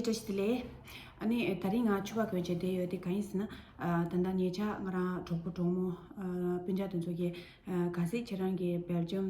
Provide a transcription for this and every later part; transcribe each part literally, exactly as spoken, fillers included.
བཀྲ་ཤིས་བདེ་ལེགས། ཨ་ནི་ད་རིང་ང་ཕྱུ་པ་གོན་བྱས་བསྡད་ཡོད་དེ་གང་ཡིན་ཟེར་ན། ཨ་ད་ལྟ་ཉེ་ཆར་ང་རང་གྲོགས་པོ་གྲོགས་མོ་ཨ་སྤུན་ཀྱག་དེ་ཚོ་གིས་ཨ་གལ་སྲིད་ཁྱེད་རང་གིས་སྦེལ་ཇམ་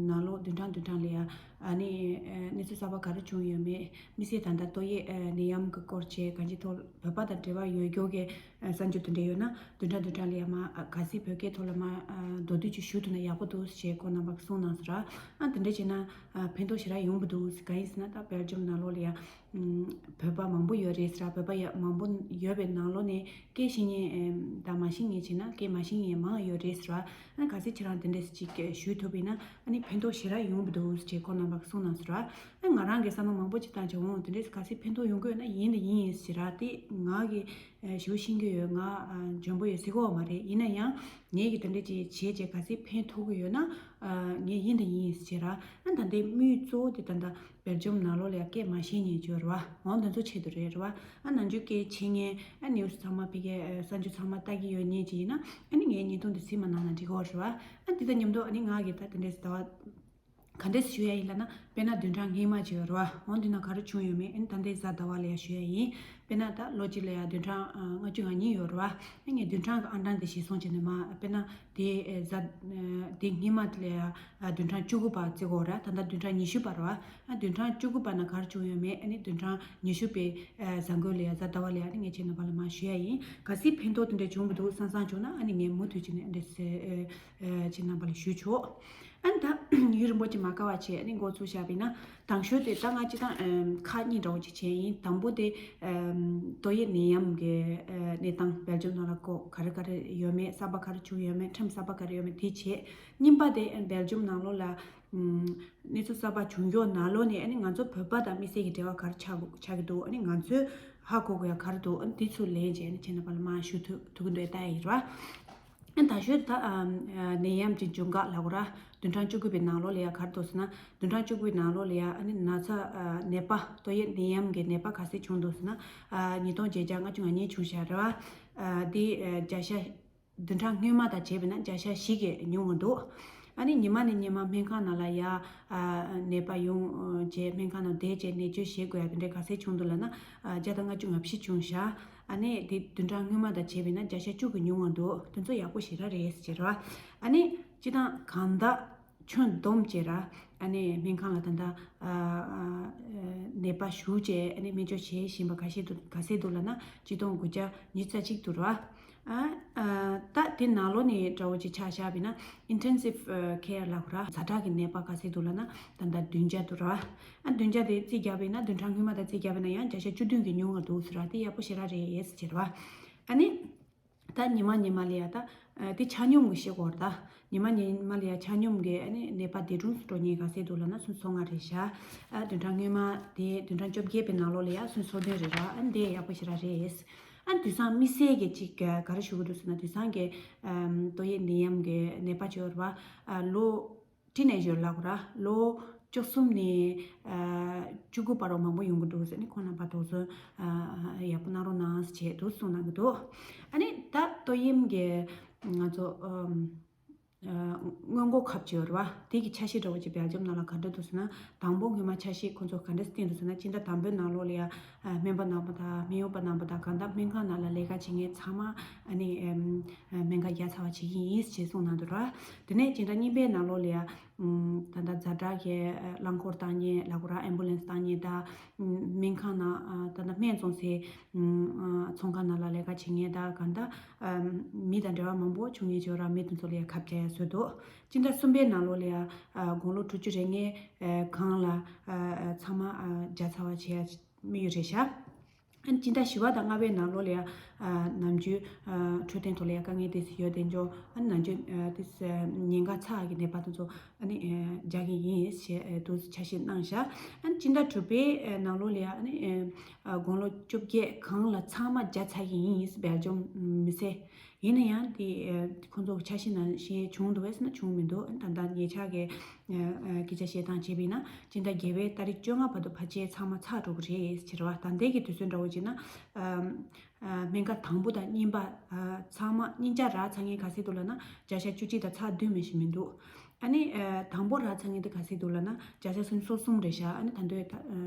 ནང་ལོགས་བདུན་ཕྲག་བདུན་ཕྲག་ལ་ཡ་ཨ་ནི་ཨ་གནས་ཚུལ་གསར་པ་ག་རེ་བྱུང་ཡོད་མེད། དམིགས་བསལ་ད་ལྟ་ཏོག་དབྱིབས་ཨ་ནད་ཡམས་ཀྱི་སྐོར་བྱས་གང་ཅིའི་ཐོག་བོད་པ་དང་འབྲེལ་བ་ཡོད་མཁན་གྱི་ཨ་གསར་འགྱུར་དེ་འདྲ་ཡོད་ན་བདུན་ཕྲག་བདུན་ཕྲག་ལ་ཡ་མ་ཨ་གལ་སྲིད་བོད་སྐད་ཐོག་ལ་མ་ཨ་མདོར་བསྡུས་ཅིག་ཞུ་ཐུབ་ན་ཡག་པོ་འདུག་ཅེས་ཁོང་རྣམ་པ་གིས་གསུངས་གནང་སོང་ར། ཨ་དེ་འདྲ་བྱས་ན་ཨ་ཕན་ཐོགས་ཞེ་དྲག་ཡོང་གི་འདུག་གང་ཡིན་ཟེར་ན་ད་སྦེལ་ཇམ་ནང་ལོགས་ལ་ཡ། ཨུམ། བོད་པ་མང་པོ་ཡོད་རེད་ཟེར་བ། བོད་པ་ཡ་མང་པོ་ཡོད་པའི་ནང་ལོགས་ནས་སྐད་ཤེས་མཁན་ཨེམ་དང་མ་ཤེས་མཁན་བྱས་ན་སྐད་མ་ཤེས་མཁན་མང་ཡོད་རེད་ཟེར་བ། ཨ་གལ་སྲིད་ཁྱེད་རང་དེ་འདྲས་ཅིག་ཞུས་ཐུབ་པ་ཡིན་ན་ཨ་ནི་ཕན་ཐོགས་ཞེ་དྲག་ཡོང་གི་འདུག་ཅེས་ཁོང་རྣམ་པ་གིས་གསུངས་གནང་ཟེར་བ། ཨ་ང་རང་གིས་བསམ་བློ་མང་པོ་ཅིག་བཏང་བྱས་འོང་དེ་འདྲས་གལ་སྲིད་ཕན་ཐོགས་ཡོང་གི་ཡོད་ན་ཡིན་དང་ཡིན་ཟེར་བ། དེ་ང་གིས་ཨ་ཞེ་པོ་ཤེས་ཀྱི་ཡོད། ང་ཨ་འཇོན་པོ་ཡོད་ཟེར་གྱི་ཡོད་མ་རེད། ཡིན་ན་ཡང་ངེད་ཀྱིས་དེ་འདྲས་ཅིག་བྱས་བྱས་གལ་སྲིད་ཕན་ཐོགས་ཀྱི་ཡོད་ན་ཨ་ངས་ཡིན་དང་ཡིན་ཟེར་བ། ཨ་ད་ལྟའི་དམིགས་ཡུལ་གཙོ་བོ་དེ་ད་ལྟ་སྦེལ་ཇམ་ནང་ལོགས་ལ་ཡ་སྐད་མ་ཤེས་མཁན་ཅིག་ཡོད་རེད་བ། འོ་དེ་ཚོ་ཆེད་དུ་རེད་རེད་བ། ཨ་ནམ་རྒྱུན་སྐད་ཆེ་མཁན་ཨ་ནིའུ་སི་ཚང་མ་ཕ་གིའི་ཨ་གསར་འགྱུར་ཚང་མ་ལྟ་གི་ཡོད་མཁན་ཅིག་ཡིན་ན་ཨ་ནི་ངའི་བརྙན་ཐུང་འདི་གཟིགས་མ་གནང་ན་འགྲིག་གི་རེད་བ། ཨ་འདི་དང་མཉམ་དུ་ཨ་ནི་ང་གིས་ད་དེ་འདྲས་ཟླ་བ་ག་འདྲས་ཞུ་ཡ་ཡིན་ལབ་ན། དཔེར་ན་བདུན་ཕྲག་སྔོན་མ་ཅིག་ཡོད་རེད་བ། འོ་འདི་ན་ག་རེ་བྱུང་ཡོད་མེད་ཨ་ནི་ད་ལྟའི་གཟའ་ཟླ་བ་ལ་ཡ་ཞུ་ཡ་ཡིན། དཔེར་ན་ད་ལོ་གཅིག་ལ་ཡ་བདུན་ཕྲག་ཨ་ལྔ་བཅུ་ང་གཉིས་ཡོད་རེད་བ། ཨ་ངས་བདུན་ཕྲག་གི་ཨང་གྲངས་དེ་གཞིར་བཟུང་བྱས་ནས་མ་དཔེར་ན་དེ་ཨེ་གཟའ་ཨེ་དེ་སྔོན་མ་དེ་ལ་ཡ་ཨ་བདུན་ཕྲག་བཅུ་དགུ་པ་བརྩི་གི་ཡོད་རེད། ད་ལྟ་བདུན་ཕྲག་ཉི་ཤུ་པ་རེད་བ། ཨ་བདུན་ཕྲག་བཅུ་དགུ་པ་ན་ག་རེ་བྱུང་ཡོད་མེད། ཨ་ནི་བདུན་ཕྲག་ཉི་ཤུ་པའི་ཨ་གཟའ་འཁོར་ལ་ཡ་གཟའ་ཟླ་བ་ལ་ཡ་ཨ་ནི་ངས་ཁྱེད་རྣམ་པ་ལ་མར་ཞུ་ཡ་ཡིན། གལ་སྲིད་ཕན་ཐོགས་དེ་འདྲ་བྱུང་གི་འདུག་བསམ་བསམ་བྱུང་ན་ཨ་ནི་ངས་མུ་མཐུད་བྱས་ནས་ཨ་འདྲ་ཟེར་ཨེ་ཨེ་ཁྱེད་རྣམ་པ་ལ་ཞུས་ཆོག་ཨ་ནི་ད་ཡུན་རིང་པོ་ཅིག་མ་བཀག་པ་བྱས་ཨ་ནི་འགོ་ཚུགས་བཞག་པ་ཡིན་ན། དང་ཤོས་དེ་ད་ང་སྤྱིར་བཏང་ཨེམ་ཁག་གཉིས་འདྲ་བོ་ཅིག་བྱས་ཡིན། དང་པོ་དེ་ཨེམ་ཏོག་དབྱིབས་ནད་ཡམས་ཀྱི་ཨེ་གནས་སྟངས་སྦེལ་ཇམ་ནང་ལ་ཀོ་ག་རེ་ག་རེ་ཡོད་མེད། གསར་པ་ག་རེ་བྱུང་ཡོད་མེད། ཁྲིམས་གསར་པ་ག་རེ་ཡོད་མེད་དེ་བྱས། གཉིས་པ་དེ་ཨེམ་སྦེལ་ཇམ་ནང་ལོགས་ལ་ཨམ་གནས་ཚུལ་གསར་པ་བྱུང་ཡོད་ནང་ལོགས་ནས་ཨ་ནི་ང་ཚོ་བོད་པ་དང་དམིགས་བསལ་གྱི་འབྲེལ་བ་ག་རེ་ཆགས་ཆགས་ཀྱི་འདུག་ཨ་ནི་ང་ཚོས་ཧ་གོ་དགོས་ཡ་ག་རེ་འདུག་ཨ་ནི་དེ་ཚོ་ལན་བྱས་ཨ་ནི་ཁྱེད་རྣམ་པ་ལ་མར་ཞུ་ཐུབ་ཐུབ་ཀྱི་འདུག་ལྟ་ཡ་ཡིན་ར། ཨ་ནི་ད་ཤོད་ད་ཨམ་ནད་ཡམས་ཀྱི་འབྱུང་ཁུངས་ལབ་དགོས་ར། བདུན་ཕྲག་བཅུ་དགུ་པའི་ནང་ལོགས་ལ་ཡ་ག་རེ་འདུག་ཟེར་ན། བདུན་ཕྲག་བཅུ་དགུ་པའི་ནང་ལོགས་ལ་ཡ་ཨ་ནི་ན་ཚ་ཨ་ནད་པ་ཏོག་དབྱིབས་ནད་ཡམས་ཀྱི་ནད་པ་ག་ཚད་བྱུང་འདུག་ཟེར་ན། ཨ་ཉིས་སྟོང་བརྒྱད་བརྒྱ་ལྔ་བཅུ་ང་གཉིས་བྱུང་བཞག་རེད་བ། ཨ་དེ་ཨ་བརྒྱ་ཆ་བདུན་ཕྲག་སྔོན་མ་དང་བྱས་པ་ཡིན་ན་བརྒྱ་ཆ་བཞི་གིས་ཉུང་བ་འདུག་ཨ་ནི་ཉི་མ་ནས་ཉི་མ་སྨན་ཁང་ནང་ལ་ཡ་ཨ་ནད་པ་ཡོང་བྱས་སྨན་ཁང་ནང་བསྡད་བྱས་ནད་བཅོས་བྱེད་དགོས་ཡ་དེ་འདྲའི་ག་ཚད་བྱུང་འདུག་ལབ་ན། ཨ་བརྒྱ་དང་ལྔ་བཅུ་ང་བཞི་བྱུང་བཞག་ཨ་ནི་དེ་བདུན་ཕྲག་སྔོན་མ་དང་བྱས་པ་ཡིན་ན་བརྒྱ་ཆ་བཅུ་གིས་ཉུང་བ་འདུག་དེ་ཚོ་ཡག་པོ་ཞེ་དྲག་རེད་ཟེར་བ། ཨ་ནི་སྤྱིར་བཏང་གང་ལྟར་ཁྱོན་བསྡོམས་བྱས་ར། ཨ་ནི་སྨན་ཁང་ལ་ད་ལྟ་ཨ་ཨ་ནད་པ་ཞུགས་བྱས་ཨ་ནི་སྨན་བཅོས་བྱེད་བཞིན་པ་ག་ཤེད་འདུག་ག་ཚད་འདུག་ལབ་ན་ཆིག་སྟོང་དགུ་བརྒྱ་ཉི་ཤུ་རྩ་གཅིག་འདུག་ར། ཨ་ཨ་ད་དེ་ནང་ལོགས་ནས་འདྲ་བོ་ཅིག་ཆ་བཞག་པ་ཡིན་ན་ཨིན་ཊེན་སིབ་ཨ་ཀེར་ལབ་དགོས་ར། ཛ་དྲག་གི་ནད་པ་ག་ཚད་འདུག་ལབ་ན་ད་ལྟ་བདུན་བརྒྱ་འདུག་ར། ཨ་བདུན་བརྒྱ་དེ་རྩིས་བརྒྱབ་པ་ཡིན་ན་བདུན་ཕྲག་སྔོན་མ་དང་རྩིས་བརྒྱབ་པ་ཡིན་ན་ཡང་བརྒྱ་ཆ་བཅུ་བདུན་གྱིས་ཉུང་བ་འདུག་ཟེར་བ་དེ་ཡག་པོ་ཞེ་དྲག་རེད་ཟེར་བ། ཨ་ནི། ད་ཉི་མ་ཉི་མ་ལ་ཡ་ད་ཨ་དེ་ཆ་སྙོམས་ཀྱི་བཤད་དགོས་རེད་ད། ཉི་མ་ཉི་མ་ལ་ཡ་ཆ་སྙོམས་ཀྱི་ཨ་ནི་ནད་པ་འདས་གྲོངས་སུ་འགྲོ་མཁན་ག་ཚད་འདུག་ལབ་ན་སུམ་ཅུ་སོ་ལྔ་རེད་ཤག་ཨ་བདུན་ཕྲག་སྔོན་མ་དེ་བདུན་ཕྲག་བཅོ་བརྒྱད་པའི་ནང་ལོགས་ལ་ཡ་སུམ་ཅུ་སོ་བདུན་རེད་ར། ཨ་འདི་ཡག་པོ་ཞེ་དྲག་རེད། ཨ་དུས་སང་དམིགས་བསལ་གྱི་ཅིག་ག་རེ་ཞུ་གི་འདུག་ཟེར་ན་དུས་སང་གི་ཨམ་ཏོག་དབྱིབས་ནད་ཡམས་ཀྱི་ནད་པ་ཅིག་ཡོད་རེད་བ། ཨ་ལོ་ཊིན་ཨེ་ཇར་ལབ་དགོས་ར། ལོ་བཅུ་གསུམ་ནས་ཨ་བཅུ་དགུ་བར་མང་པོ་ཡོང་གི་འདུག་ཟེར་ནས་ཁོང་རྣམ་པ་དོགས་ཟོན་ཨ་ཡག་པོ་གནང་རོགས་གནང་ཟེར་བྱས་འདུག་གསུངས་གནང་གི་འདུག་ཨ་ནི་ད་ཏོག་དབྱིབས་ཀྱི་ང་ཚོ་ཨམ་ཨ་སྔོན་འགོག་ཁབ་ཅིག་ཡོད་རེད་བ། དེ་གི་འཆར་གཞི་འདྲ་བོ་ཅིག་སྦེལ་ཇམ་ནང་ལ་ག་འདྲ་འདུག་ཟེར་ན། དང་པོ་སྔོན་མ་འཆར་གཞི་ཁོང་ཚོ་ག་འདྲ་བཏིང་འདུག་ཟེར་ན། སྤྱི་ཟླ་དང་པོའི་ནང་ལོགས་ལ་ཡ་ཨ་སྨན་པ་རྣམ་པ་དང་སྨན་གཡོག་པ་རྣམ་པ་དང་གང་ལྟར་སྨན་ཁང་ནང་ལ་ལས་ཀ་བྱེད་མཁན་ཚང་མ་ཨ་ནི་ཨམ་ཨ་སྨན་ཁབ་བརྒྱབ་ཚར་བ་བྱེད་ཀྱི་ཡིན་ཞེས་གསུངས་གནང་འདུག་ར། དེ་ནས་སྤྱི་ཟླ་གཉིས་པའི་ནང་ལོགས་ལ་ཡ་ཨམ་ད་ལྟ་ཛ་དྲག་གི་རླངས་འཁོར་བཏང་མཁན་ལབ་དགོས་ར། ཨེམ་བུ་ལན་སི་བཏང་མཁན་དང་སྨན་ཁང་ནང་ཨ་ད་ལྟ་སྨན་བཙོང་སའི་ཨམ་ཨ་ཚོང་ཁང་ནང་ལ་ལས་ཀ་བྱེད་མཁན་དང་གང་ལྟར་ཨམ་མི་དང་འབྲེལ་བ་མང་པོ་བྱུང་མཁན་ཅིག་ཡོད་ར། མི་དེ་ཚོ་ལ་ཡ་ཁབ་བརྒྱབ་ཡ་བཟོས་འདུག་སྤྱི་ཟླ་གསུམ་པའི་ནང་ལོགས་ལ་ཡ་ཨ་དགུང་ལོ་དྲུག་ཅུ་རེ་ལྔའི་ཨ་སྒང་ལ་ཨ་ཨ་ཚང་མ་ཨ་བརྒྱབ་ཚར་བ་བྱེད་ཡ་དམིགས་ཡུལ་རེད་ཤག་ཨ་ནི་སྤྱི་ཟླ་བཞི་པ་དང་ལྔ་པའི་ནང་ལོགས་ལ་ཡ་ཨ་ནམ་རྒྱུན་ཨ་འཕྲོད་བསྟེན་ཐོག་ལ་ཡ་དཀའ་ངལ་དེ་ཚོ་ཡོད་དེ་འཇོག་ཨ་ནི་ནམ་རྒྱུན་ཨ་དེ་ཚོ་ཉེན་ཁ་ཚ་གི་ནད་པ་དེ་ཚོ་ཨ་ནི་ཨ་རྒྱག་གི་ཡིན་ཞེས་ཨ་དུ་འཆར་གཞི་གནང་ཤག་ཨ་ནི་སྤྱི་ཟླ་དྲུག་པའི་ཨ་ནང་ལོགས་ལ་ཡ་ཨ་ནི་ཨ་དགུང་ལོ་བཅོ་བརྒྱད་སྒང་ལ་ཚང་མ་བརྒྱབ་ཚར་གི་ཡིན། སྦེལ་ཇམ་མི་སེར། ཡིན་ན་ཡང་དེ་ཨ་ཁོང་ཚོ་འཆར་གཞི་ནང་བཞིན་བྱུང་འདུག་བས་ཟེར་ན་བྱུང་མི་འདུག་ཨ་ནི་ད་ལྟ་ཉེ་ཆར་གྱི་ཨ་ཨ་སྐད་ཆ་བཤད་སྟངས་བྱས་པ་ཡིན་ན་སྤྱི་ཟླ་བརྒྱད་པའི་ཏ་རིག་བཅོ་ལྔ་བར་དུ་ཕལ་ཆེར་ཚང་མ་ཚར་འགྲོ་གི་རེད་ཟེར་བ། ད་ལྟའི་གི་དུས་ཚོད་འདྲ་བོ་བྱས་ན་ཨ་ཨ་སྨན་ཁབ་དང་པོ་དང་གཉིས་པ་ཨ་ཚང་མ་གཉིས་ཆ་རག་ཚར་མཁན་ག་ཚད་འདུག་ལབ་ན་བརྒྱ་ཆ་བཅུ་གཅིག་དང་ཚེག་བདུན་མ་གཏོགས་མི་འདུག་ཨ་ནི་ཨ་དང་པོ་རག་ཚར་མཁན་དེ་ག་ཚོད་འདུག་ལབ་ན་བརྒྱ་ཆ་སུམ་ཅུ་སོ་གསུམ་རེད་ཤག་ཨ་ནི་ད་དུང་ད་ཨ་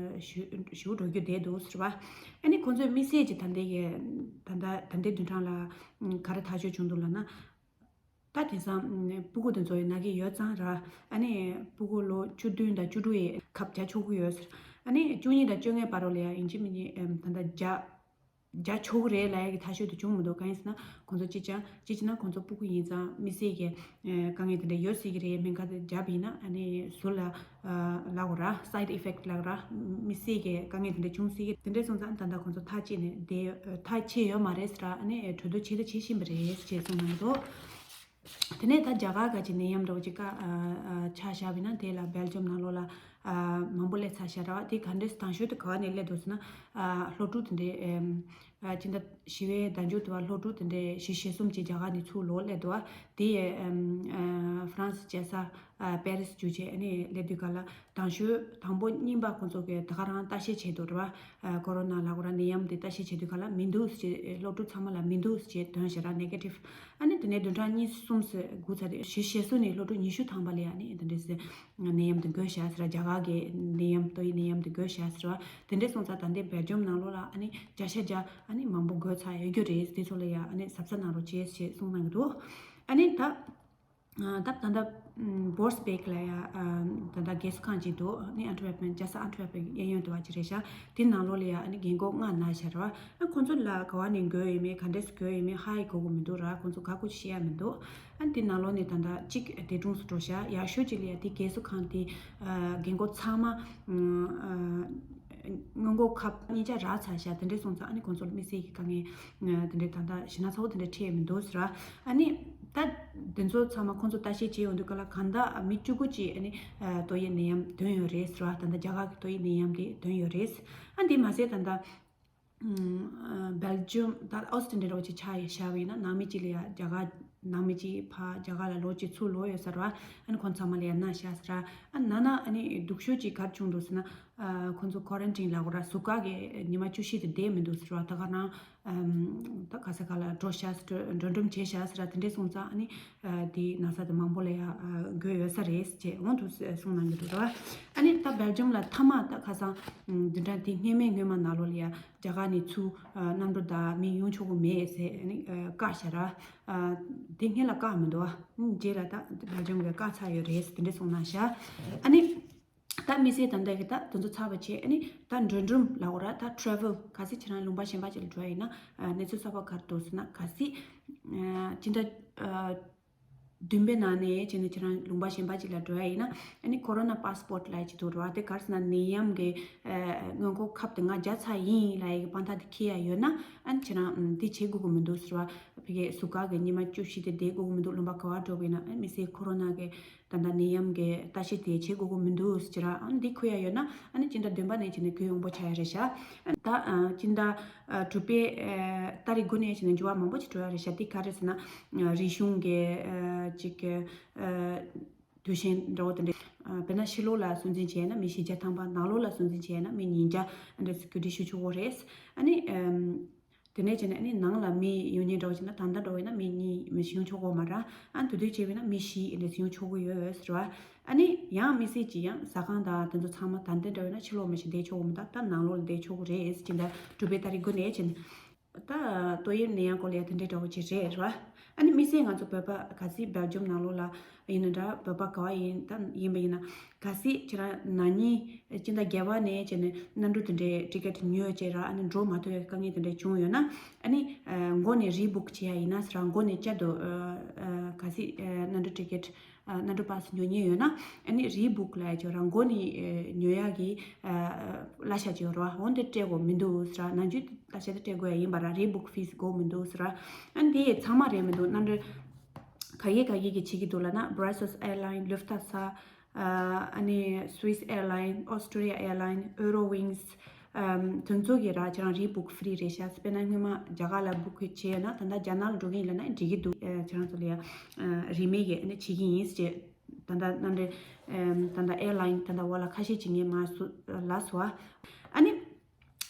ཞུ་ཞུ་འགྲོ་རྒྱུ་བསྡད་འདུག་ཟེར་བ། ཨ་ནི་ཁོང་ཚོས་དམིགས་བསལ་གྱི་ད་ལྟའི་གི་ད་ལྟ་ད་ལྟའི་བདུན་ཕྲག་ལ་ཨ་ག་རེ་ཐག་གཅོད་བྱུང་འདུག་ལབ་ན། ད་དེང་སང་ཨ་སྤུ་གུ་དེ་ཚོ་ཡི་ན་གི་ཡོད་ཙང་ར། ཨ་ནི་སྤུ་གུ་ལོ་བཅུ་བདུན་དང་བཅུ་དྲུག་ཡི་ཁབ་བརྒྱ་ཆོག་གི་ཡོད་ཟེར། ཨ་ནི་བཅུ་གཉིས་དང་བཅོ་ལྔའི་བར་རོ་ལ་ཡ་ཡིན་གཅིག་མིན་གཅིག་ཨ་ད་ལྟ་བརྒྱ་བརྒྱ་ཆོག་གི་རེད་ལབ་ཡ་གི་ཐག་གཅོད་དེ་བྱུང་མི་འདུག་གང་ཡིན་ཟེར་ན་ཁོང་ཚོ་གཅིག་ཀྱང་གཅིག་བྱས་ན་ཁོང་ཚོ་སྤུ་གུ་ཡིན་ཙང་དམིགས་བསལ་གྱི་ཨ་དཀའ་ངལ་དེ་འདྲ་ཡོད་སྲིད་ཀྱི་རེད། སྨན་ཁབ་དེ་བརྒྱབ་ཡིན་ན་ཨ་ནི་ཟུར་ལ་ཨ་ལབ་དགོས་ར། side effect ལབ་དགོས་ར། དམིགས་བསལ་གྱི་དཀའ་ངལ་དེ་འདྲ་བྱུང་སྲིད་ཀྱི། དེ་འདྲ་སོང་ཙང་ད་ལྟ་ཁོང་ཚོ་ཐག་བཅད་ནས་བསྡད་ཡོད། ཐག་ཆད་ཡོད་མ་རེད་ཟེར་ར། ཨ་ནི་གྲོས་བསྡུར་བྱས་དང་བྱེད་བཞིན་པ་རེད་ཅེས་གསུངས་གནང་གི་འདུག་དེ་ནས་ད་རྒྱ་གར་ག་ཅིག་ནད་ཡམས་འདྲ་བོ་ཅིག་ཀ་ཨ་ཨ་ཆ་བཞག་པ་ཡིན་ན་དེ་ལ་སྦེལ་ཇམ་ནང་ལོགས་ལ་ཨ་མང་པོ་སླེབས་ཚར་ཤག་ར་བ། དེ་ག་འདྲས་དང་ཤོས་དེ་ག་བ་ནས་སླེབས་འདུག་ཟེར་ན་ཨ་སློབ་ཕྲུག་དེ་འདྲས་ཨེམ་ཨ་ཅི་འདྲ་ཞི་བའི་བརྡ་འཇུག་དེ་བ་སློབ་ཕྲུག་དེ་འདྲས་བཞི་བཅུ་ཞེ་གསུམ་ཅིག་རྒྱ་གར་ནས་ཚུར་ལོག་སླེབས་འདུག་བ། དེ་ཡས་ཨེམ་ཨ་ཧྥ་རན་སི་བྱས་ས་ཨ་པེ་རི་སི་བརྒྱུད་བྱས་ཨ་ནི་སླེབས་དུས་ག་ལ། དང་ཤོས་དང་པོ་རྙིང་པ་ཁོང་ཚོ་གིས་ད་ག་རང་ལྟ་ཞིབ་བྱས་འདུག་ར་བ། ཨ་ཀོ་རོ་ན་ལབ་དགོས་ར་ནད་ཡམས་དེ་ལྟ་ཞིབ་བྱས་དུས་ག་ལ་མི་འདུག་ཟེར། སློབ་ཕྲུག་ཚང་མ་ལ་མི་འདུག་ཟེར་ཐོན་ཤག་ར། ནེ་གེ་ཊིབ། ཨ་ནི་དེ་ནས་བདུན་ཕྲག་གཉིས་གསུམ་ཙམ་སྒུག་ཚར་དུས་བཞི་བཅུ་ཞེ་གསུམ་ནས་སློབ་ཕྲུག་ཉི་ཤུ་ཐམ་པ་ལ་ཡ་ཨ་ནི་དེ་འདྲ་ཟེར་ནད་ཡམས་དེ་འགོས་ཤག་ཟེར་ར། རྒྱ་གར་གི་ནད་ཡམས་ཏོག་དབྱིབས་ནད་ཡམས་དེ་འགོས་ཤག་ཟེར་བ། དེ་འདྲ་སོང་ཙང་ད་ལྟའི་སྦེལ་ཇམ་ནང་ལོགས་ལ་ཨ་ནི་བརྒྱ་ཆ་བརྒྱ་ཨ་ནི་མང་པོ་འགོས་ཚར་ཡོད་རྒྱུ་རེད། དེ་ཚོ་ལ་ཡ་ཨ་ནི་གཟབ་གཟབ་གནང་རོགས་བྱེད་ཞེས་གསུངས་གནང་གི་འདུག་ཨ་ནི་ད། ཨ་ད་ད་ལྟ་ཨམ་བོར་སྦེག་ལ་ཡ་ཨ་ད་ལྟ་རྒས་གསོ་ཁང་ཅིག་འདུག་ཨ་ནི་ཨན་ཊི་ཝེར་པན་རྒྱལ་ས་ཨན་ཊི་ཝེར་པན་གཡས་གཡོན་དུ་བ་ཅིག་རེད་ཤག་དེ་ནང་ལོགས་ལ་ཡ་ཨ་ནི་རྒན་གོག་ལྔ་ན་ཤག་ར་བ། ཨ་ཁོང་ཚོ་ལ་ག་བ་ནས་འགོས་ཡོད་མེད་ག་འདྲས་འགོས་ཡོད་མེད་ཧ་ཡི་གོ་གི་མི་འདུག་ར། ཁོང་ཚོ་ག་གུ་ཅིག་ཤེས་ཡ་མི་འདུག་ཨ་དེ་ནང་ལོགས་ནས་ད་ལྟ་གཅིག་འདས་གྲོངས་སུ་འགྲོ་ཤག་ཡག་ཤོས་ཅིག་ལ་ཡ་དེ་རྒས་གསོ་ཁང་དེ་ཨ་རྒན་གོག་ཚང་མ་ཨ་སྔོན་འགོག་ཁབ་གཉིས་ཆ་རག་ཚར་ཤག་དེ་འདྲས་སོང་ཙང་ཨ་ནི་ཁོང་ཚོ་ལ་དམིགས་བསལ་གྱི་དཀའ་ངལ་དེ་འདྲས་ད་ལྟ་ཞེ་ན་ཚ་བོ་དེ་འདྲས་འཕྲད་མི་འདུག་ཟེར་བ། ཨ་ནི་ད་དེ་ཚོ་ཚང་མ་ཁོང་ཚོ་ལྟ་བཤེར་བྱེད་ཡོང་དུས་ག་ལ་གང་ལྟར་མི་བཅུ་དགུ་ཅིག་ཨ་ནི་ཏོག་དབྱིབས་ནད་ཡམས་ཐོན་ཡོད་རེད་ཟེར་བ། ད་ལྟ་རྒྱ་གར་གྱི་ཏོག་དབྱིབས་ནད་ཡམས་དེ་ཐོན་ཡོད་རེད། ཨ་དེ་མ་ཟད་ད་ལྟ་སྦེལ་ཇམ་ད་ཨོ་སི་ཊི་རི་ཡ་འདྲ་བོ་ཅིག་ཆགས་ཡོད་ཤག་བ་ཡིན་ན་ནང་མི་གཅིག་ལ་ཡ་རྒྱ་གར་ནང་མི་གཅིག་ཕར་རྒྱ་གར་ལ་ལོག་ཅིག་ཚུར་ལོག་ཡོད་ས་རེད་བ། ཨ་ནི་ཁོང་ཚང་མ་ལ་ཡ་ན་ཤག་ཟེར་ར། ཨ་ན་ན་ཨ་ནི་སྡུག་ཤོས་ཅིག་ག་རེ་བྱུང་འདུག་ཟེར་ན། ཨ་ཁོང་ཚོ་ཀོ་རན་ཊིན་ལབ་དགོས་ར། ཟུར་བཀག་གི་ཉི་མ་བཅུ་བཞི་དེ་བསྡད་མི་འདུག་ཟེར་བ། ད་ག་རང་ཨམ་ད་ག་ས་ག་ལ་འགྲོ་ཤག་ཟེར་འགྲོ་འགྲོ་འགྲོ་བྱས་ཤག་ཟེར་ར། དེ་འདྲས་སོང་ཙང་ཨ་ནི་ཨ་དེ་ན་ཚ་དེ་མང་པོ་ལ་ཡ་ཨ་འགོས་ཡོད་ས་རེད་ཅེས་འོང་དུ་གསུངས་གནང་གི་འདུག་ར། ཨ་ནི་ད་སྦེལ་ཇམ་ལ་མཐའ་མ་ད་ཁ་སང་བདུན་ཕྲག་དེ་སྔོན་མའི་སྔོན་མ་ནང་ལོགས་ལ་ཡ་རྒྱ་གར་ནས་ཚུར་ཨ་གནམ་གྲུ་བདའ་མི་ཡོང་ཆོག་གི་མེད་ཟེར་ཨ་ནི་ཨ་བཀག་ཤག་ར། ཨ་དེ་སྔོན་ལ་བཀག་མི་འདུག་བ། རྗེས་ལ་ད་སྦེལ་ཇམ་གྱིས་བཀག་ཚར་ཡོད་རེད་དེ་འདྲས་གསུངས་གནང་ཤག་ཨ་ནི་ད་དམིགས་བསལ་ད་ལྟ་གི་ད་དེ་ཚོ་ཚར་བ་བྱས། ཨ་ནི་ད་འགྲོ་འགྲུལ་ལབ་དགོས་ར། ད་ཊེ་རེ་ཝལ་གལ་སྲིད་ཁྱེད་རང་ལུང་པ་གཞན་པ་ཅིག་ལ་འགྲོ་ཡ་ཡིན་ན་ཨ་གནས་ཚུལ་གསར་པ་ག་རེ་འདུག་ཟེར་ན། གལ་སྲིད་ཨ་སྤྱི་ཟླ་ཨ་བདུན་པའི་ནང་ནས་བྱས་ནས་ཁྱེད་རང་ལུང་པ་གཞན་པ་ཅིག་ལ་འགྲོ་ཡ་ཡིན་ན་ཨ་ནི་ཀོ་རོ་ན་པཱ་སི་པོར་ཊི་ལབ་ཡ་ཅིག་འདུག་ར་བ། དེ་ག་རེ་ཟེར་ན་ནད་ཡམས་ཀྱི་ཨ་སྔོན་འགོག་ཁབ་དེ་ང་བརྒྱབ་ཚར་ཡིན་ལབ་ཡ་གི་དཔང་རྟགས་དེ་འཁྱེར་ཡ་ཡོད་ན་ཨ་ནི་ཁྱེད་རང་ཨམ་དེ་བྱེད་དགོས་ཀྱི་མི་འདུག་ཟེར་བ། ཕ་གིའི་ཟུར་བཀག་གི་ཉི་མ་བཅུ་བཞི་དེ་བསྡད་དགོས་ཀྱི་མི་འདུག་ལུང་པ་ག་པར་འགྲོ་བ་ཡིན་ན་ཨ་ནི་དམིགས་བསལ་ཀོ་རོ་ན་གི་ད་ལྟ་ནད་ཡམས་ཀྱི་ལྟ་ཞིབ་དེ་བྱེད་དགོས་ཀྱི་མི་འདུག་ཟེར་ར། ཨ་ནི་འདི་འཁུར་ཡ་ཡོད་ན་ཨ་ནི་སྤྱི་ཟླ་བདུན་པ་ནས་བྱས་ནས་གུ་ཡངས་པོ་ཆགས་ཡ་རེད་ཤག་ད་ཨ་སྤྱི་ཟླ་ཨ་དྲུག་པའི་ཨ་ཏ་རིག་དགུ་ནས་བྱས་ནས་འགྱུར་བ་མང་པོ་ཅིག་འགྲོ་ཡ་རེད་ཤག་དེ་ག་རེ་ཟེར་ན་ཨ་རིག་གཞུང་གི་ཨ་ཅིག་ཨ་དུས་ཆེན་འདྲ་བོ་དེ་འདྲ། ཨ་དཔེར་ན་ཕྱི་ལོགས་ལ་སྲུང་བརྩི་བྱས་ན་མི་བཞི་བརྒྱ་ཐམ་པ། ནང་ལོགས་ལ་སྲུང་བརྩི་བྱས་ན་མི་ཉིས་བརྒྱ་འདྲ་གོ་སྒྲིག་ཞུ་ཆོག་གི་རེད། ཨ་ནི་ཨམ། དེ་ནས་བྱས་ནས་ཨ་ནི་ནང་ལ་མི་ཡོང་མཁན་འདྲ་བོ་བྱས་ན་ད་ལྟ་འདྲ་བོ་ཡིན་ན་མི་གཉིས་མི་བཞི་ཡོང་ཆོག་གི་ཡོད་མ་རེད། ཨ་དེ་དུས་བྱས་པ་ཡིན་ན་མི་བཞི་འདྲ་ཡོང་ཆོག་གི་ཡོད་ཟེར་བ། ཨ་ནི་ཡང་དམིགས་བསལ་གྱིས་ཡང་ཟ་ཁང་དང་དེ་ཚོ་ཚང་མ་ད་ལྟ་འདྲ་བོ་ཡིན་ན་ཕྱི་ལོགས་མི་ཞིག་བསྡད་ཆོག་གི་མི་འདུག་ད་ནང་ལོགས་ལ་བསྡད་ཆོག་གི་རེད་ཟེར་གྱིན། ད་དྲུག་པའི་ཏ་རིག་དགུ་ནས་བྱས་ནས་ད་ཏོག་དབྱིབས་ནད་ཡམས་སྐོར་ལ་ཡང་དེ་འདྲའི་འདྲ་བོ་ཅིག་རེད་རེད་བ། ཨ་ནི་དམིགས་བསལ་ང་ཚོ་བོད་པ་གལ་སྲིད་སྦེལ་ཇམ་ནང་ལོགས་ལ་ཡིན་ན་འདྲ་བོད་པ་ག་བ་ཡིན་ད་ཡིན་པ་ཡིན་ན། གལ་སྲིད་ཁྱེད་རང་ན་ནིང་སྤྱི་ཟླ་བརྒྱད་པ་ནས་བྱས་ནས་གནམ་གྲུ་དེ་འདྲའི་ཊི་ཀེ་ཊི་ཉོས་བྱས་ར། ཨ་ནི་འགྲོ་མ་ཐུབ་པའི་དཀའ་ངལ་དེ་འདྲ་བྱུང་ཡོད་ན། ཨ་ནི་ཨ་མགོ་ནས་རི་བུག་བྱེད་ཡ་ཡིན་ན་ཟེར་ར། མགོ་ནས་བསྐྱར་དུ་ཨ་ཨ་གལ་སྲིད་ཨ་གནམ་གྲུ་ཊི་ཀེ་ཊི་ཨ་གནམ་གྲུ་པཱ་སི་ཉོ་མཁན་ཡོད་ན། ཨ་ནི་རི་བུག་ལབ་ཡ་ཅིག་ཡོད་ར། མགོ་ནས་ཨ་ཉོ་ཡ་གི་ཨ་གླ་ཆ་ཅིག་ཡོད་ར་བ། འོ་འདི་སྤྲད་དགོས་མི་འདུག་ཟེར་ར། ནང་ཆོས་ད་ཆ་དེ་སྤྲད་དགོས་ཡ་ཡིན་པ་ར། རི་བུག་ཕིས་དགོས་མི་འདུག་ཟེར་ར། ཨ་ནི་དེ་ཚང་མ་རེད་མི་འདུག་གནམ་གྲུ་ག་གི་ག་གི་གི་བྱེད་ཀྱི་འདུག་ལབ་ན། Brussels Airline, Lufthansa, ཨ་ནི་Swiss Airline, Austrian Airline, Eurowings། ཨམ་དེ་ཚོ་གི་ར་ཁྱེད་རང་རི་བུག་ཧྥི་རི་རེད་ཤག་དཔེར་ན་སྔོན་མ་རྒྱ་གར་ལ་བུག་བྱས་ཡོད་ན་ད་ལྟ་རྒྱ་ནག་ལ་འགྲོ་གི་ཡིན་ལབ་ན་འགྲིག་གི་འདུག་ཨ་ཁྱེད་རང་ཚོ་ལ་ཡ་ཨ་རིན་མེད་ཀྱི་ཨ་ནི་བྱེད་ཀྱི་ཡིན་ཟེར། ད་ལྟ་གནམ་གྲུ་ཨམ་ད་ལྟ་ཨེར་ལའིན་ད་ལྟ་འོག་ལ་ཁ་ཤས་བྱེད་མཁན་མ་སུ་ལ་སོ། ཨ་ནི་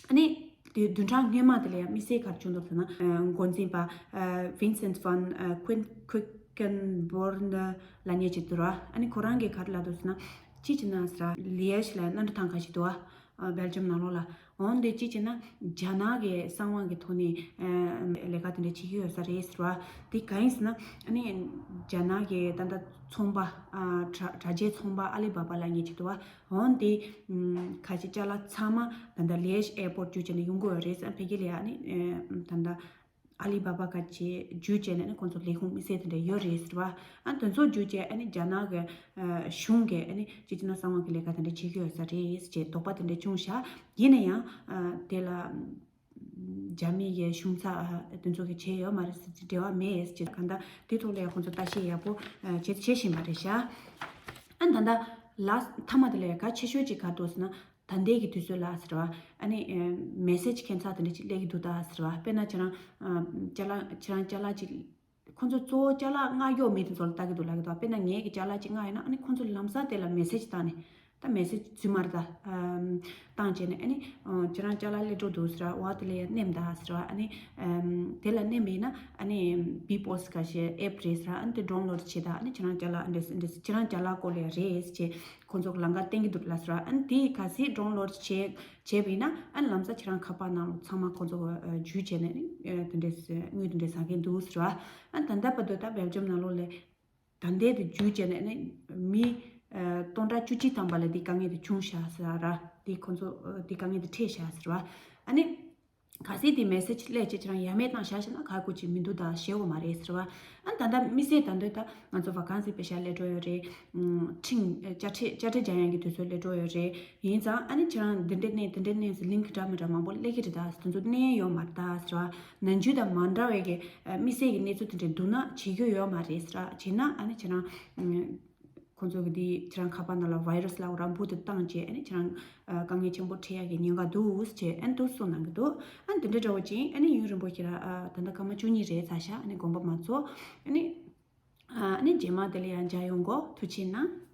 ཨ་ནི་དེ་བདུན་ཕྲག་སྔོན་མ་དེ་ལ་ཡང་དམིགས་བསལ་ག་རེ་བྱུང་འདུག་ཟེར་ན། ཨ་འགོ་འཛིན་པ་ཨ་Vincent van ཨ་Quin- Quin- ཀན་བོར་ན་ལབ་མཁན་ཅིག་འདུག་ར། ཨ་ནི་ཁོ་རང་གིས་ག་རེ་ལབ་འདུག་ཟེར་ན། ཅི་བྱས་ན་ཟེར་ར། ལི་ཡེ་ཞི་ལ་གནམ་གྲུ་ཐང་ཁ་ཞིག་འདུག་བ། ཨ། སྦེལ་ཇམ་ནང་ལོགས་ལ། འོན་ཏེ་ཅི་བྱས་ན་རྒྱ་ནག་གི་གསང་བ་གི་ཐོག་ནས། ཨ། ལས་ཀ་དེ་འདྲ་བྱེད་ཀྱི་ཡོད་ས་རེད་ཟེར་བ། དེ་གང་ཡིན་ཟེར་ན། ཨ་ནི་རྒྱ་ནག་གི་ད་ལྟ་ཚོང་པ། ཨ། དྲ་དྲ་རྒྱའི་ཚོང་པ་ཨ་ལི་བ་བ་ལབ་མཁན་ཅིག་འདུག་བ། འོན་ཏེ། ཨམ། ཁ་ཤས་ཅ་ལག་ཚང་མ་ད་ལྟ་ལི་ཡེ་ཞི་ཨེར་པོར་ཊི་བརྒྱུད་བྱས་ནས་ཡོང་གི་ཡོད་རེད་ཟེར། ཕ་གི་ལ་ཡ་ཨ་ནི། ཨ། ད་ལྟ་ཨ་ལི་བ་བ་ག་ཅེས་བརྒྱུད་བྱས་ནས་ནི་ཁོང་ཚོ་ལས་ཁུངས་དམིགས་བསལ་དེ་འདྲ་ཡོད་རེད་ཟེར་བ། ཨ། དེ་ཚོ་བརྒྱུད་བྱས་ཨ་ནི་རྒྱ་ནག་གི། ཨ། གཞུང་གིས་ཨ་ནི་ཅི་བྱས་ན་གསང་བ་གི་ལས་ཀ་དེ་འདྲ་བྱེད་ཀྱི་ཡོད་ས་རེད་ཅེས་དོགས་པ་དེ་འདྲ་བྱུང་ཤག་ཡིན་ན་ཡང་། ཨ། དེ་ལ་རྒྱ་མི་གི་གཞུང་ཚབ། ཨ། དེ་ཚོ་གིས་བྱས་ཡོད་མ་རེད་ཟེར། འབྲེལ་བ་མེད་ཅེས། གང་ལྟར་དེ་ཐོག་ལ་ཡང་ཁོང་ཚོ་ལྟ་བཤལ་ཡག་པོ། ཨ། བྱེད་བྱེད་བཞིན་པ་རེད་ཤག་ཨ། ད་ལྟ་ལ་མཐའ་མ་དེ་ལ་ཡང་གལ་ཆེ་ཤོས་ཅིག་ག་རེ་འདུག་ཟེར་ན། ད་ལྟའི་གི་དུས་ཚོད་ལ་ཟེར་བ། ཨ་ནི། ཨ། མེ་སེ་ཇི་ཁྱད་མཚར་དེ་འདྲ་ཅིག་སླེབས་ཀྱི་འདུག་ད་ཟེར་བ། དཔེར་ན་ཁྱེད་རང་། ཨ། ཅ་ལག་ཁྱེད་རང་ཅ་ལག་ཅིག་ཁོང་ཚོ་གཙོ་བོ་ཅ་ལག་མངགས་ཀྱི་ཡོད་མེད་དེ་ཚོ་ལ་ལྟ་གི་འདུག་ལབ་ཀྱི་འདུག་དཔེར་ན་ངས་ཀྱི་ཅ་ལག་ཅིག་མངགས་ཡོད་ན། ཨ་ནི་ཁོང་ཚོ་ལམ་སང་དེ་ལ་མེ་སེ་ཇི་བཏང་ནས། ད་མེ་སེ་ཇི་རྫུན་མ་རེད་ད། ཨམ། བཏང་བྱས་ནས། ཨ་ནི། ཨ། ཁྱེད་རང་ཅ་ལག་སླེབས་འགྲོ་འདུག་ཟེར་བ། དེ་ལ་ཡང་མནན་ད་ཟེར་བ། ཨ་ནི། ཨམ། དེ་ལ་མནན་པ་ཡིན་ན། ཨ་ནི་བི་པོ་སི་ཁ་ཤས་ཨེབ་རེད་ཟེར་བ། ཨ་ནི་དེ་ཌའུན་ལོཌ་བྱེད་ད། ཨ་ནི་ཁྱེད་རང་ཅ་ལག་འདྲ་འདྲ། ཁྱེད་རང་ཅ་ལག་སྐོར་ལ་རེད་ཅེས་ཁོང་ཚོ་ལམ་ཁ་བསྟན་གྱི་འདུག་ལབ་ཟེར་བ། ཨ་ནི་དེ་གལ་སྲིད་ཌའུན་ལོཌ་བྱས་བྱས་པ་ཡིན་ན། ཨ་ནི་ལམ་སང་ཁྱེད་རང་ཁ་པར་ནང་ལ་ཚང་མ་ཁོང་ཚོ་གིས་བརྒྱུད་བྱས་ནས། ཨ་ནི་དེ་འདྲས་དངུལ་དེ་འདྲས་ཟ་མཁན་འདུག་ཟེར་བ། ཨ་ནི་ད་ལྟ་བར་དུ་ད་སྦེལ་ཇམ་ནང་ལོགས་ལ་ད་ལྟའི་དེ་བརྒྱུད་བྱས་ནས་ནི་མི། ཨ། སྟོང་ཕྲག་བཅུ་གཅིག་ཐམ་པ་ལ་དེ་དཀའ་ངལ་དེ་བྱུང་ཤག་ཟེར་ར། དེ་ཁོང་ཚོ། ཨ། དེ་དཀའ་ངལ་དེ་འཕྲད་ཤག་ཟེར་བ། ཨ་ནི་གལ་སྲིད་དེ་མེ་སེ་ཇི་སླེབས་བྱས་ཁྱེད་རང་ཡ་མེད་བཏང་བཞག་བྱས་ན་ག་གེ་ཅིག་མི་འདུག་ད་ཤེས་ཡོད་མ་རེད་ཟེར་བ། ཨ། ད་ལྟ་དམིགས་བསལ་ད་འདོད་ད་ང་ཚོ་ཝ་ཀན་སི་པེ་ཤལ་སླེབས་འགྲོ་ཡོད་རེད། ཨ། འཕྲིན། ཨ། དཔྱ་ཁྲལ། དཔྱ་ཁྲལ་འཇལ་ཡག་གི་དུས་ཚོད་སླེབས་འགྲོ་ཡོད་རེད། ཡིན་ཙང་ཨ་ནི་ཁྱེད་རང་འདི་འདྲས་མནན། དེ་འདྲས་མནན་ཟེར་ལིང་ཀི་འདྲ་མི་འདྲ་མང་པོ་སླེབས་ཀྱི་རེད་ད། དེ་ཚོ་མནན་ཡོད་མ་རེད་ད་ཟེར་བ། ནམ་རྒྱུན་དང་མ་འདྲ་བའི་གི། ཨ། དམིགས་བསལ་གྱི་གནས་ཚུལ་དེ་འདྲས་འདུག་ན་བྱེད་རྒྱུ་ཡོད་མ་རེད་ཟེར་བ། བྱས་ན་ཨ་ནི་ཁྱེད་རང་། ཨ། ཁོང་ཚོ་གིས་འདི་ཁྱེད་རང་ཁ་པར་ནང་ལ་བྷའི་རུ་སི་ལབ་ར་འབུ་དེ་བཏང་བྱས། ཨ་ནི་ཁྱེད་རང་། ཨ། དཀའ་ངལ་ཆེན་པོ་འཕྲད་ཡག་གི་ཉེན་ཁ་འདུག་ཟེར་བྱས། ཨ་ནི་དེ་གསུངས་གནང་གི་འདུག་ཨ་ནི་དེ་འདྲས་འདྲ་བོ་ཅིག་ཨ་ནི་ཡུན་རིང་པོ་ཁྱེད་རང་། ཨ། ད་ལྟ་སྐར་མ་བཅུ་གཉིས་རེད་ཚར་ཤག་ཨ་ནི་དགོངས་པ་མ་ཚོམ། ཨ་ནི། ཨ། ཨ་ནི་རྗེས་མ་དེ་ལ་ཡང་མཇལ་ཡོང་གོ། ཐུགས་རྗེ་གནང་།